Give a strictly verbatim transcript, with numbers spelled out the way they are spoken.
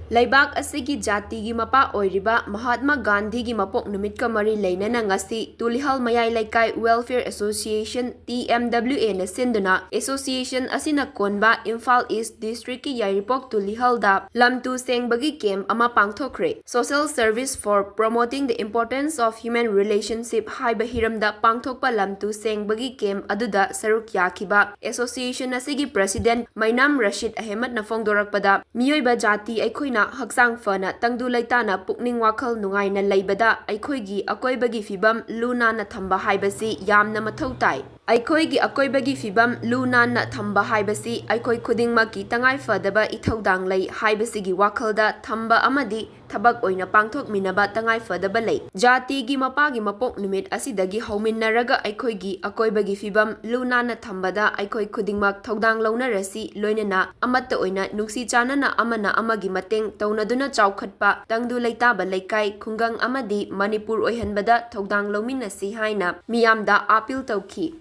ꯂꯩꯕꯥꯛ ꯑꯁꯤꯒꯤ ꯖꯥꯇꯤꯒꯤ ꯃꯄꯥ ꯑꯣꯏꯔꯤꯕ ꯃꯍꯥꯠꯃꯥ ꯒꯥꯟꯙꯤꯒꯤ ꯃꯄꯣꯛ ꯅꯨꯃꯤꯠꯀ ꯃꯔꯤ ꯂꯩꯅꯅ ꯉꯁꯤ ꯇꯨꯂꯤꯍꯜ ꯃꯌꯥꯏ ꯂꯩꯀꯥꯏ Welfare Association, T M W A ꯅ ꯁꯤꯟꯗꯨꯅ association ꯑꯁꯤꯅ ꯀꯣꯟꯕ ꯏꯝꯐꯥꯜ East District ꯀꯤ ꯌꯥꯏꯔꯤꯄꯣꯛ ꯇꯨꯂꯤꯍꯜꯗ ꯂꯝ ꯇꯨ ꯁꯦꯡꯕꯒꯤ camp ꯑꯃ ꯄꯥꯡꯊꯣꯛꯈ꯭ꯔꯦ꯫ Social Service for Promoting the Importance of Human Relationship ꯍꯥꯏꯕ ꯍꯤꯔꯝꯗ ꯄꯥꯡꯊꯣꯛꯄ ꯂꯝ ꯇꯨ ꯁꯦꯡꯕꯒꯤ camp ꯑꯗꯨꯗ ꯁꯔꯨꯛ ꯌꯥꯈꯤꯕ association ꯑꯁꯤꯒꯤ president ꯃꯩꯅꯥꯝ ꯔꯁꯤꯗ ꯑꯍꯃꯗꯅ ꯐꯣꯡꯗꯣꯔꯛꯄꯗ, ꯃꯤꯑꯣꯏꯕ ꯖꯥꯇꯤ ꯑꯩꯈꯣꯏꯅ ꯍꯛꯆꯥꯡ ꯐꯅ, ꯇꯪꯗꯨ ꯂꯩꯇꯥꯅ, ꯄꯨꯛꯅꯤꯡ ꯋꯥꯈꯜ ꯅꯨꯡꯉꯥꯏꯅ ꯂꯩꯕꯗ ꯑꯩꯈꯣꯏꯒꯤ ꯑꯀꯣꯏꯕꯒꯤ ꯐꯤꯕꯝ ꯂꯨ ꯅꯥꯟꯅ ꯊꯝꯕ ꯍꯥꯏꯕꯁꯤ ꯌꯥꯝꯅ ꯃꯊꯧ ꯇꯥꯏ꯫ ꯑꯩꯈꯣꯏꯒꯤ ꯑꯀꯣꯏꯕꯒꯤ ꯐꯤꯕꯝ ꯂꯨ ꯅꯥꯟꯅ ꯊꯝꯕ ꯍꯥꯏꯕꯁꯤ ꯑꯩꯈꯣꯏ ꯈꯨꯗꯤꯡꯃꯛꯀꯤ ꯇꯉꯥꯏ ꯐꯗꯕ ꯏꯊꯧꯗꯥꯡ ꯂꯩ ꯍꯥꯏꯕꯁꯤꯒꯤ ꯋꯥꯈꯜꯗ ꯊꯝꯕ ꯑꯃꯗꯤ ꯊꯕꯛ ꯑꯣꯏꯅ ꯄꯥꯡꯊꯣꯛꯃꯤꯟꯅꯕ ꯇꯉꯥꯏ ꯐꯗꯕ ꯂꯩ꯫ ꯖꯥꯇꯤꯒꯤ ꯃꯄꯥꯒꯤ ꯃꯄꯣꯛ ꯅꯨꯃꯤꯠ ꯑꯁꯤꯗꯒꯤ ꯍꯧꯃꯤꯟꯅꯔꯒ ꯑꯩꯈꯣꯏꯒꯤ ꯑꯀꯣꯏꯕꯒꯤ ꯐꯤꯕꯝ ꯂꯨ ꯅꯥꯟꯅ ꯊꯝꯕꯗ ꯑꯩꯈꯣꯏ ꯈꯨꯗꯤꯡꯃꯛ ꯊꯧꯗꯥꯡ ꯂꯧꯅꯔꯁꯤ, ꯂꯣꯏꯅꯅ ꯑꯃꯠꯇ ꯑꯣꯏꯅ ꯅꯨꯡꯁꯤ ꯆꯥꯟꯅꯅ ꯑꯃꯅ ꯑꯃꯒꯤ ꯃꯇꯦꯡ ꯇꯧꯅꯗꯨꯅ ꯆꯥꯎꯈꯠꯄ, ꯇꯪꯗꯨ ꯂꯩꯇꯥꯕ ꯂꯩꯀꯥꯏ, ꯈꯨꯡꯒꯪ ꯑꯃꯗꯤ ꯃꯅꯤꯄꯨꯔ ꯑꯣꯏꯍꯟꯕꯗ ꯊꯧꯗꯥꯡ ꯂꯧꯃꯤꯟꯅꯁꯤ ꯍꯥꯏꯅ ꯃꯤꯌꯥꯝꯗ appeal ꯇꯧꯈꯤ꯫